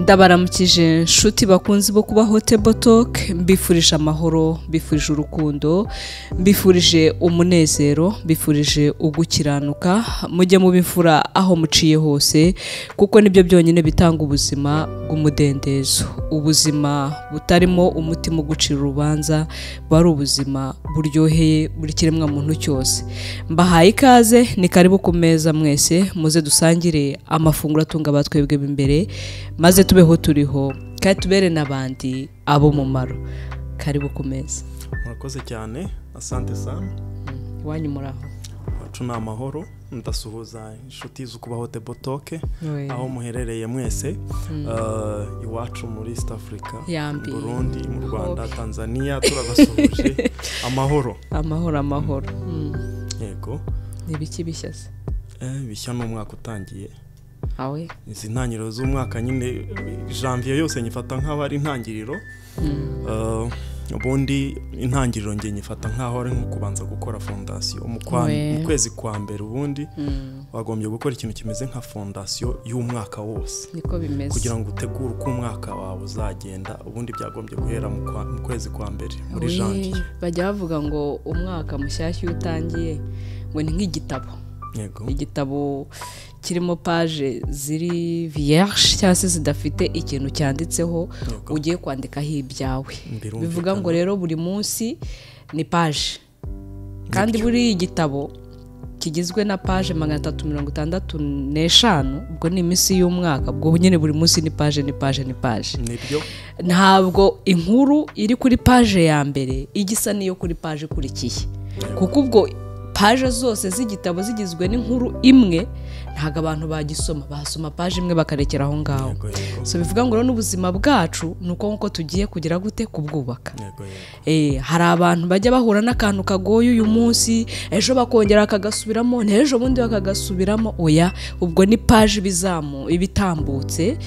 Ndabaramukije nshuti bakunzi bo Kubaho Table Talk, mbifurije amahoro, mbifurije urukundo, mbifurije umunezero, mbifurije ugukiranuka. Mujye mubimfura aho muciye hose, kuko nibyo byonyine bitanga ubuzima bw'umudendezo. Ubuzima butarimo umutima ugucira urubanza bari ubuzima buryoheye buri kiremwa muntu cyose. Mbahaye ikaze, ni karibu ku meza mwese, muze dusangire amafunguro atunga abatwebwe b'imbere, maze tubeho turiho kandi tubere n'abandi abo mumaro. Karibu ku meza. Murakoze cyane, asante sana. Iwanyu muraho? Wacu ni amahoro. Ndasuhuza inshuti z'Ukubaho Table Talk aho muherereye mwese, iwacu muri East Africa, mu Burundi, mu Rwanda, Tanzania, turabasuhuje. Amahoro. Amahoro, amahoro. Yego. Ni biki bishya se? Bishya ni umwaka utangiye. Awe. Izi ntangiriro z'umwaka nyine, janvier yose nyifata nk'aho ari intangiriro. Ubundi intangiriro nge nyifata nk'aho ari nko kubanza gukora fondasiyo mu kwezi kwa mbere. Ubundi wagombye gukora ikintu kimeze nka fondasiyo y'umwaka wose, niko bimeze, kugira ngo utegure uko umwaka wawe uzagenda. Ubundi byagombye guhera mu kwezi kwa mbere muri janvier. Bajya bavuga ngo umwaka mushyashya utangiye ngo ni nk'igitabo. Yego. Igitabo kirimo page ziri vierge cyangwa se zidafite ikintu cyanditseho, ugiye kwandikaho ibyawe. Bivuga ngo rero buri munsi ni page, kandi buri igitabo kigizwe na page 365, ubwo ni iminsi y'umwaka, ubwo nyine buri munsi ni page, ni page, ni page. Nibyo. Ntabwo inkuru iri kuri page ya mbere igisa niyo kuri page ikurikiye, kuko ubwo page zose z'igitabo zigizwe n'inkuru imwe, ntago abantu bagisoma, basoma page imwe bakarekera aho ngaho. So bivuga ngo n'ubuzima bwacu nuko nkuko tugiye kugira gute kubwubaka. Hari abantu bajya bahura n'akantu kagoye uyu munsi, ejo bakongera akagasubiramo, n'ejo bundi bakagasubiramo. Oya, ubwo ni page bizamu ibitambutse,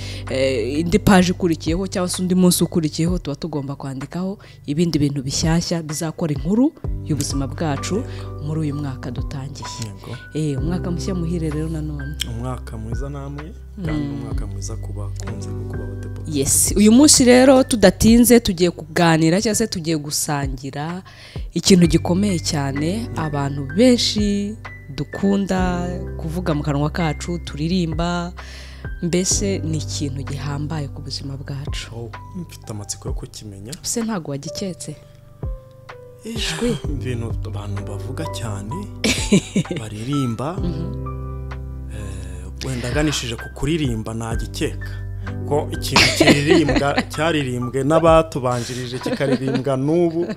indi page ikurikiyeho cyangwa se undi munsi ukurikiyeho tuba tugomba kwandikaho ibindi bintu bishyashya bizakora inkuru y'ubuzima bwacu muri uyu mwaka dutangiye. Umwaka mushya muhire rero nanone. Umwaka mwiza namwe, kandi umwaka mwiza kuba kunze Kubaho Table. Yes, uyu munsi rero tudatinze tugiye kuganira cyangwa se tugiye gusangira ikintu gikomeye cyane abantu benshi dukunda kuvuga mu kanwa kacu, turirimba, mbese ni ikintu gihambaye ku buzima bwacu. Mfite amatsiko yo kukimenya. Se ntago wagiketse? Ibintu abantu bavuga cyane, baririmba, wenda aganishije ku kuririmba nagikeka ko ikintu kiririmbwa cyaririmbwe n'abatubanjirije kikaririmbwa n'ubu.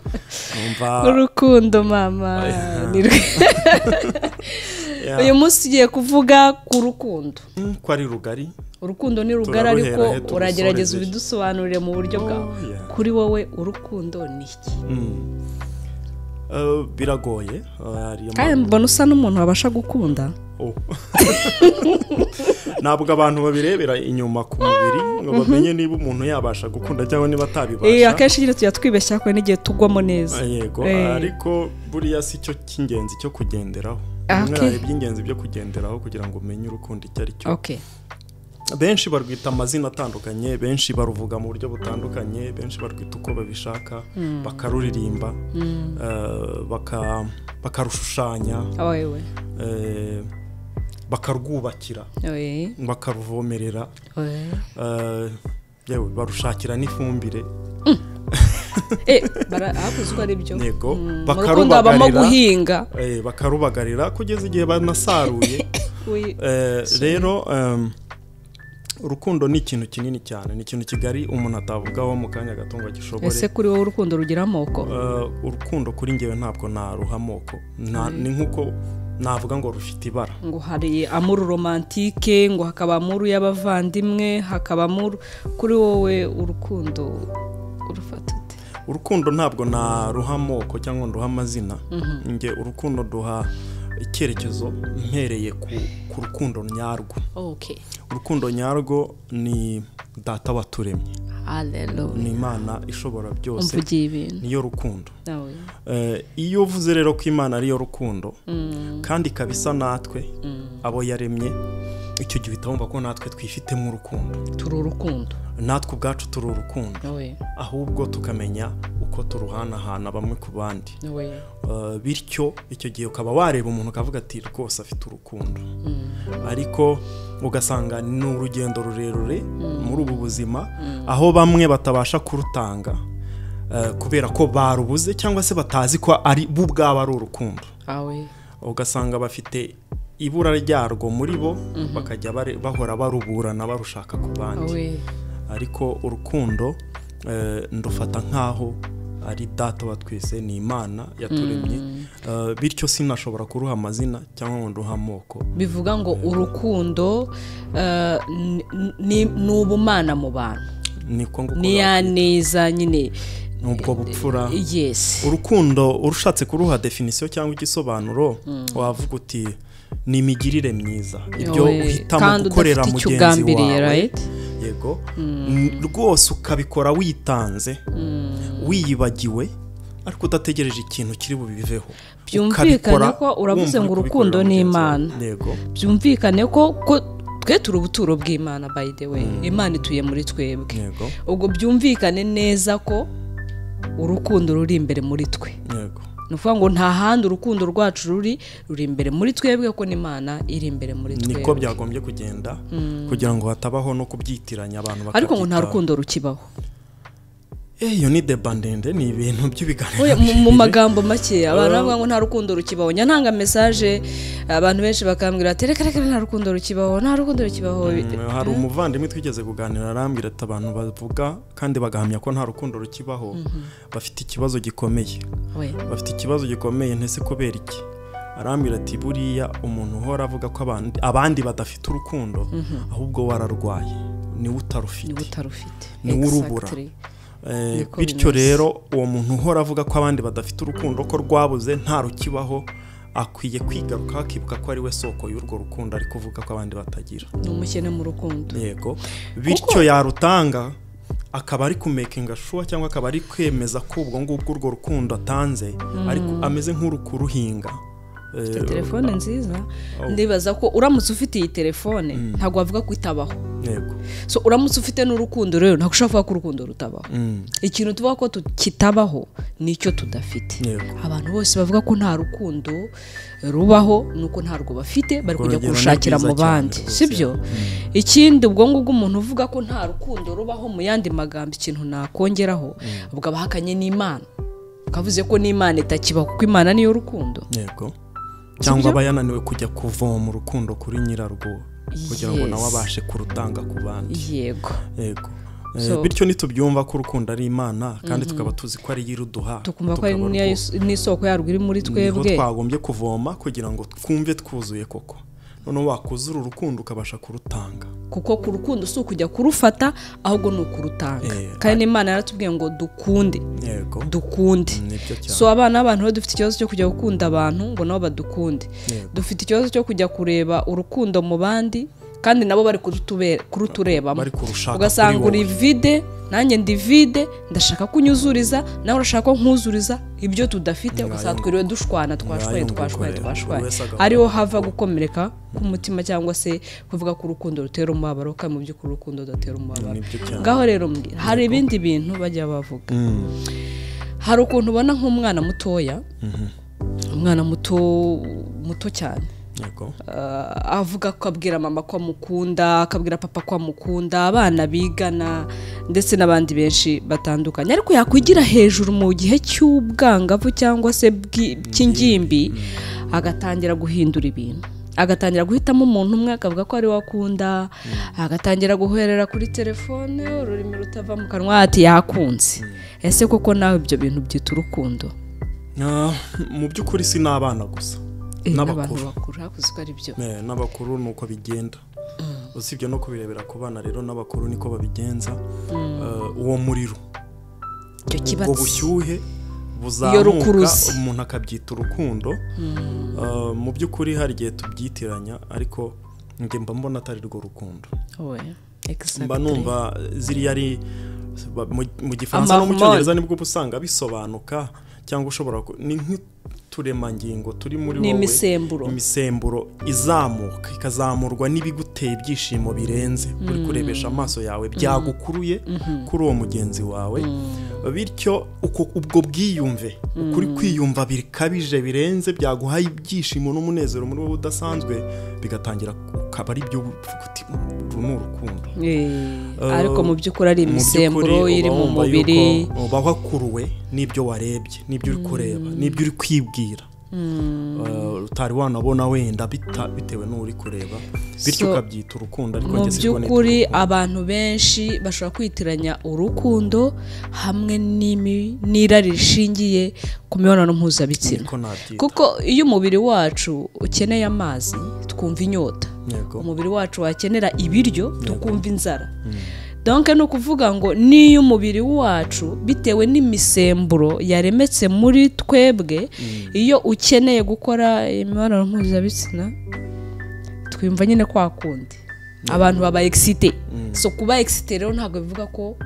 Numva urukundo mama. Uyu munsi tugiye kuvuga ku rukundo. Ko ari rugari. Urukundo ni rugari, ariko uragerageza ubidusobanurire mu buryo bwawe. Kuri wowe urukundo ni iki? Biragoye. Kandi mbona usa n'umuntu wabasha gukunda. Ntabwo abantu babirebera inyuma ku mubiri ngo bamenye niba umuntu yabasha gukunda cyangwa niba atabibasha. Akenshi nyine tujya twibeshya ko n'igihe tugwamo neza. Yego, ariko buriya si cyo cy'ingenzi cyo kugenderaho. Hari iby'ingenzi byo kugenderaho kugira ngo umenye urukundo icyo ari cyo. Benshi barwita amazina atandukanye, benshi baruvuga mu buryo butandukanye, benshi barwita uko babishaka, bakaruririmba, bakarushushanya, bakarwubakira, bakaruvomerera, yewe barushakira n'ifumbire. Hakozwe ari byo. Yego, bakarubagarira, bakarubagarira kugeza igihe banasaruye. Rero urukundo ni ikintu kinini cyane, ni ikintu kigari umuntu atavugaho mu kanya gato ngo agishobore. Ese kuri wowe urukundo rugira amoko? Urukundo kuri ngewe ntabwo naruha amoko. Ni nkuko navuga ngo rufite ibara. Ngo hari amuru romantike, ngo hakaba amuru y'abavandimwe, hakaba amuru. Kuri wowe urukundo urufata ute? Urukundo ntabwo naruha amoko cyangwa nduha amazina. Nge urukundo duha icyerekezo mpereye ku rukundo nyarwo. Urukundo nyarwo ni data waturemye. Hallelujah. Ni Imana ishobora byose. Niyo rukundo. Iyo uvuze rero ko Imana ariyo rukundo, kandi kabisa natwe abo yaremye, Icyo gihe uhita wumva ko natwe twifitemo urukundo, turi urukundo, natwe ubwacu turi urukundo, ahubwo tukamenya uko turuhanahana bamwe ku bandi. Bityo icyo gihe ukaba wareba umuntu ukavuga ati rwose afite urukundo. Ariko ugasanga ni urugendo rurerure muri ubu buzima, aho bamwe batabasha kurutanga kubera ko barubuze cyangwa se batazi ko ari bo ubwabo ari urukundo. Ugasanga bafite ibura ryarwo muri bo, bakajya bahora baruburana barushaka ku bandi. Ariko urukundo ndufata nkaho ari data wa twese, ni Imana yaturemye. Bityo sinashobora kuruha amazina cyangwa ngo nduha amoko. Bivuga ngo urukundo ni ubumana mu bantu, ni ya neza nyine, nubwo bupfura. Yes. Urukundo urushatse kuruha definition cyangwa igisobanuro, wavuga uti ni imigirire myiza, ibyo uhitamo gukorera mugenzi wawe. Yego, rwose ukabikora witanze, wiyibagiwe, ariko udategereje ikintu kiri bubiveho. Byumvikane ko uravuze ngo urukundo ni Imana. Byumvikane ko twe turi ubuturo bw'Imana, by the way. Imana ituye muri twebwe. Ubwo byumvikane neza ko urukundo ruri imbere muri twe. Ni ukuvuga ngo nta handi urukundo rwacu ruri imbere muri twebwe, ko n'Imana iri imbere muri twebwe. Niko byagombye kugenda, kugira ngo hatabaho no kubyitiranya abantu bakabyita. Ariko ngo nta rukundo rukibaho. Iyo ni deba ndende, ni ibintu by'ibiganiro. Mu magambo make abantu bavuga ngo nta rukundo rukibaho. Ntanga message abantu benshi bakambwira ati reka reka nta rukundo rukibaho, nta rukundo rukibaho. Hari umuvandimwe twigeze kuganira arambwira ati abantu bavuga kandi bagahamya ko nta rukundo rukibaho bafite ikibazo gikomeye. Bafite ikibazo gikomeye, ntese kubera iki? Arambwira ati buriya umuntu uhora avuga ko abandi badafite urukundo, ahubwo wararwaye, niwe utarufite, niwe urubura. Bityo rero uwo muntu uhora avuga ko abandi badafite urukundo, ko rwabuze nta rukibaho, akwiye kwigaruka akibuka ko ari we soko y'urwo rukundo ari kuvuga ko abandi batagira. Ni umukene mu rukundo. Yego. Bityo yarutanga akaba ari kumakinga sure cyangwa akaba ari kwemeza ko ubwo ngubwo urwo rukundo atanze ariko ameze nk'urukuruhinga. Ufite telefone nziza, ndibaza ko uramutse ufite iyi telefone ntabwo wavuga ko itabaho. Yego. So uramutse ufite n'urukundo rero ntabwo ushobora kuvuga ko urukundo rutabaho. Ikintu tuvuga ko kitabaho nicyo tudafite. Abantu bose bavuga ko nta rukundo rubaho nuko ntarwo bafite, bari kujya kurushakira mu bandi, sibyo? Ikindi ubwo ngubwo umuntu uvuga ko nta rukundo rubaho, mu yandi magambo ikintu nakongeraho, ubwo abahakanye n'Imana, kavuze ko n'Imana itakibaho kuko Imana niyo rukundo. Yego. Cyangwa abayananiwe kujya kuvoma urukundo kuri nyirarwo kugira ngo nawe abashe kurutanga ku bandi. Yego. Yego. Bityo nitubyumva ko urukundo ari Imana kandi tukaba tuzi ko ari yiruduha, tukumva ko ari n'isoko yarwo iri muri twebwe, niho twagombye kuvoma kugira ngo twumve twuzuye koko. Noneho wakuzura urukundo ukabasha kurutanga, kuko ku rukundo si ukujya kurufata ahubwo ni ukurutanga. Kandi Imana yaratubwiye ngo dukunde. Yego. Dukunde. So abana b'abantu rero dufite ikibazo cyo kujya gukunda abantu ngo nabo badukunde. Dufite ikibazo cyo kujya kureba urukundo mu bandi kandi nabo bari kuruturebamo. Ugasanga uri vide, nanjye ndi vide, ndashaka kunyuzuriza, nawe urashaka ko nkuzuriza ibyo tudafite, ugasanga twiriwe dushwana, twashwaye. Ariho hava gukomereka k'umutima cyangwa se kuvuga ko urukundo rutera umubabaro, kandi mu by'ukuri urukundo rudatera umubabaro. Ngaho rero mbwira, hari ibindi bintu bajya bavuga. Hari ukuntu ubona nk'umwana mutoya, umwana muto cyane, avuga ko abwira mama ko amukunda, akabwira papa ko amukunda, abana bigana ndetse n'abandi benshi batandukanye, ariko yakwigira hejuru mu gihe cy'ubwangavu cyangwa se cy'ingimbi agatangira guhindura ibintu, agatangira guhitamo umuntu umwe akavuga ko ari we akunda, agatangira guherera kuri telefone ururimi rutava mu kanwa ati yakunze. Ese koko nawe ibyo bintu byita urukundo? Mu by'ukuri si n'abana gusa, n'abakuru. N'abakuru nuko bigenda. Usibye no kubirebera ku bana rero n'abakuru niko babigenza. Uwo muriro, ubwo bushyuhe buzamuka umuntu akabyita urukundo. Mu by'ukuri hari igihe tubyitiranya, ariko njye mba mbona atari rwo rukundo. Mba numva ziriya ari mu Gifaransa no mu Cyongereza nibwo usanga bisobanuka, cyangwa ushobora ni uturemangingo turi muri wowe, imisemburo izamuka ikazamurwa n'ibiguteye ibyishimo birenze uri kurebesha amaso yawe byagukuruye kuri uwo mugenzi wawe. Bityo ubwo bwiyumve ukuri kwiyumva bikabije birenze byaguhaye ibyishimo n'umunezero muri wowe udasanzwe, bigatangira ukaba ari byo uti uru ni urukundo. Ariko mu by'ukuri ari imisemburo iri mu mubiri, uba wakuruwe n'ibyo warebye, n'ibyo uri kureba, n'ibyo uri kwibwira utari wanabona wenda bitewe n'uri kureba, bityo ukabyita urukundo. Ariko mu by'ukuri abantu benshi bashobora kwitiranya urukundo hamwe n'irari rishingiye ku mibonano mpuzabitsina, kuko iyo umubiri wacu ukeneye amazi twumva inyota, umubiri wacu wakenera ibiryo tukumva inzara. Donc ni ukuvuga ngo niyo umubiri wacu bitewe n'imisemburo yaremetse muri twebwe, iyo ukeneye gukora imibonano mpuzabitsina twumva nyine kwa kundi abantu baba excité. So kuba excité rero ntabwo bivuga ko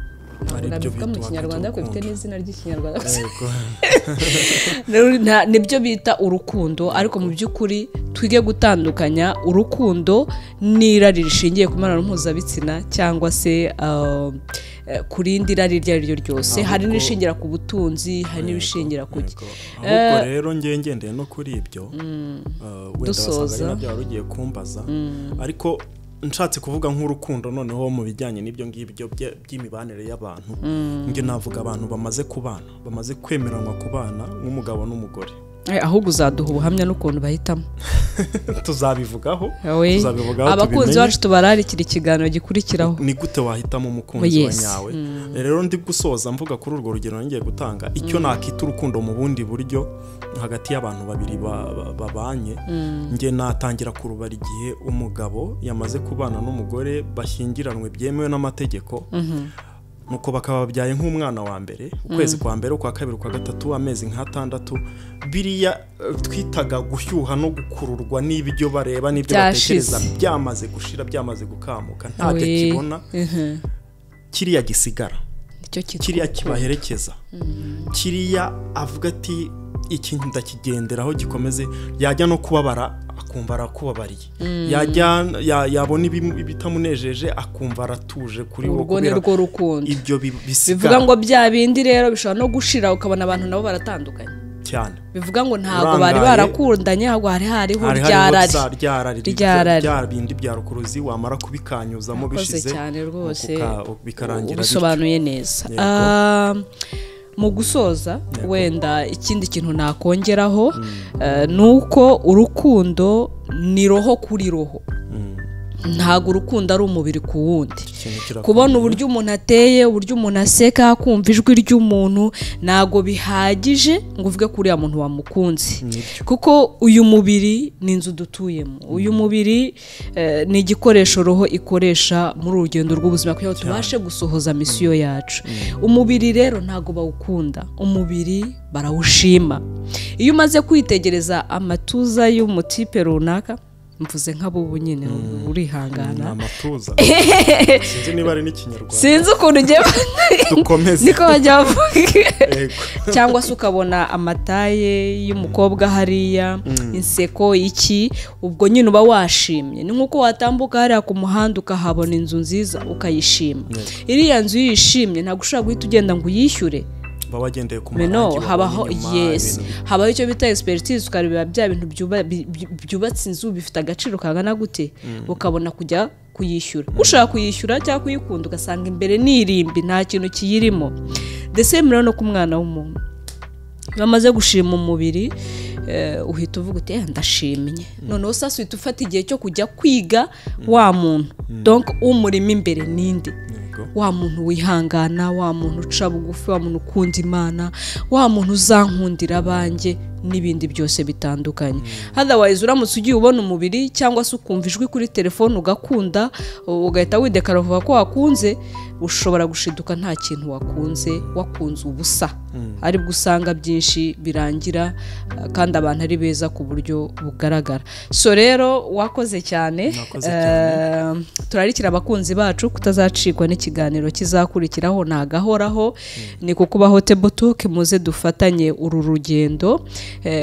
nabivuga mu Kinyarwanda, ko bifite n'izina ry'Ikinyarwanda, nibyo bita urukundo. Ariko mu by'ukuri twige gutandukanya urukundo n'irari rishingiye ku mibonano mpuzabitsina cyangwa se ku rindi rari iryo ari ryo ryose. Hari n'ishingira ku butunzi, hari n'ibishingira ku ki. Ahubwo rero ngendeye no kuri ibyo wenda wasanga ari nabyo wari ugiye kumbaza, ariko nshatse kuvuga nk'urukundo noneho mu bijyanye n'ibyo ngibyo by'imibanire y'abantu, nge navuga abantu bamaze kubana, bamaze kwemeranwa kubana nk'umugabo n'umugore. Ahubwo uzaduha ubuhamya n'ukuntu bahitamo. Tuzabivugaho. Abakunzi bacu tubararikira ikiganiro gikurikiraho, ni gute wahitamo umukunzi wa nyawe. Rero ndi gusoza mvuga kuri urwo rugero ngiye gutanga icyo nakita urukundo mu bundi buryo hagati y'abantu babiri babanye. Nge natangira kurubara igihe umugabo yamaze kubana n'umugore bashyingiranwe byemewe n'amategeko, nuko bakaba babyaye nk'umwana wa mbere, ukwezi kwa mbere, ukwa kabiri, ukwa gatatu, amezi nk'atandatu, biriya twitaga gushyuha no gukururwa n'ibyo bareba n'ibyo batekereza byamaze gushira, byamaze gukamuka, ntabyo kibona. Kiriya gisigara, kiriya kibaherekeza, kiriya avuga ati iki ndakigenderaho gikomeze, yajya no kubabara akumva arakubabariye, yajya yabona ibitamunejeje akumva aratuje kuri wo, kubera urwo rukundo. Ibyo bisigara bivuga ngo bya bindi rero bishobora no gushira ukabona abantu nabo baratandukanye cyane, bivuga ngo ntabwo bari barakundanye, ahubwo hari hariho ryarari bya bindi bya rukuruzi wamara kubikanyuzamo bishize cyane rwose, bikarangira bisobanuye neza. Mu gusoza wenda ikindi kintu nakongeraho nuko urukundo ni roho kuri roho. Ntabwo urukundo ari umubiri ku wundi. Kubona uburyo umuntu ateye, uburyo umuntu aseka, kumva ijwi ry'umuntu ntabwo bihagije ngo uvuge ko uriya muntu wamukunze, kuko uyu mubiri ni inzu dutuyemo, uyu mubiri ni igikoresho roho ikoresha muri urugendo rw'ubuzima kugira ngo tubashe gusohoza misiyo yacu. Umubiri rero ntabwo bawukunda, umubiri barawushima. Iyo umaze kwitegereza amatuza y'umutipe runaka, mvuze nk'abubu nyine urihangana, amatuza sinzi niba ari n'ikinyarwanda, sinzi ukuntu ngiye dukomeze niko bajya bavuga, cyangwa se ukabona amataye y'umukobwa hariya, inseko iki, ubwo nyine uba washimye. Ni nkuko watambuka hariya ku muhanda ukahabona inzu nziza ukayishima. Iriya nzu yishimye ntabwo ushobora guhita ugenda ngo uyishyure, bagendeye ku marangi, habaho yes, habaho icyo bita expertise, ukareba bya bintu byubatse inzu bifite agaciro kangana gute, ukabona kujya kuyishyura. Ushaka kuyishyura cyangwa kuyikunda ugasanga imbere n'irimbi nta kintu kiyirimo. The same rero no ku mwana w'umuntu, bamaze gushima umubiri uhita uvuga uti ndashimye, noneho sasa uhita ufata igihe cyo kujya kwiga wa muntu, donc umurimo imbere ninde, wa muntu wihangana, wa muntu uca bugufi, wa muntu ukunda Imana, wa muntu uzankundira abanjye n'ibindi byose bitandukanye. Otherwise uramutse ugiye ubona umubiri cyangwa se ukumva ijwi kuri telefone ugakunda, ugahita widekara uvuga ko wakunze, Ushobora gushiduka nta kintu wakunze, wakunze ubusa, aribwo usanga byinshi birangira kandi abantu ari beza ku buryo bugaragara. So rero wakoze cyane. Mwakoze cyane. Turarikira abakunzi bacu kutazacikwa n'ikiganiro kizakurikiraho, nagahoraho ni kukubaho Table Talk. Muze dufatanye uru rugendo,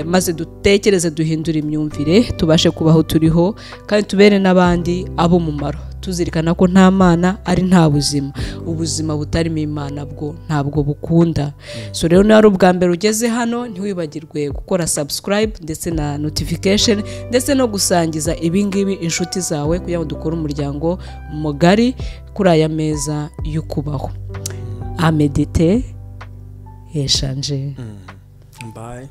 maze dutekereze, duhindure imyumvire, tubashe kubaho turiho kandi tubere n'abandi ab'umumaro, tuzirikana ko nta Mana ari nta buzima, ubuzima butarimo Imana bwo ntabwo bukunda. So rero niba ari ubwa mbere ugeze hano, ntiwibagirwe gukora subscribe ndetse na notification, ndetse no gusangiza ibingibi inshuti zawe, kugira ngo dukore umuryango mugari kuri aya meza y'ukubaho. À méditer, échanger. Bye.